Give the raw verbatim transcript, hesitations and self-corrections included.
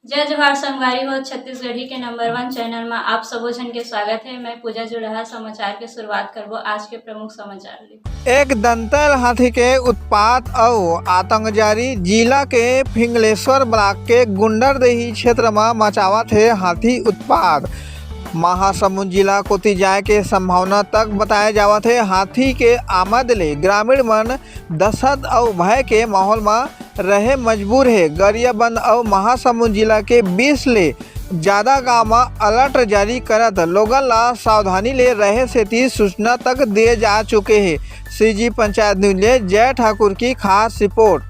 जय जोहार संगवारी हो, छत्तीसगढ़ी के नंबर वन चैनल में आप सबो झन के स्वागत है। मैं पूजा जुड़ाहा। समाचार के शुरुआत करबो आज के प्रमुख समाचार ले। एक दंतैल हाथी के उत्पात अउ आतंक जारी। जिला के फिंगलेश्वर ब्लॉक के गुंडरदेही क्षेत्र म मचावत हे हाथी उत्पात। महासमुंद जिला कोति जाए के संभावना तक बताए जावत हे। हाथी के आमद ले ग्रामीण मन दहशत अउ भय के माहौल म रहे मजबूर हे। गरियाबंद अउ महासमुंद जिला के बीस ले ज्यादा गांव म अलर्ट जारी करत लोगन ला सावधानी ले रहे सेती सूचना तक दिए जा चुके हे। सीजी पंचायत न्यूज ले जय ठाकुर की खास रिपोर्ट।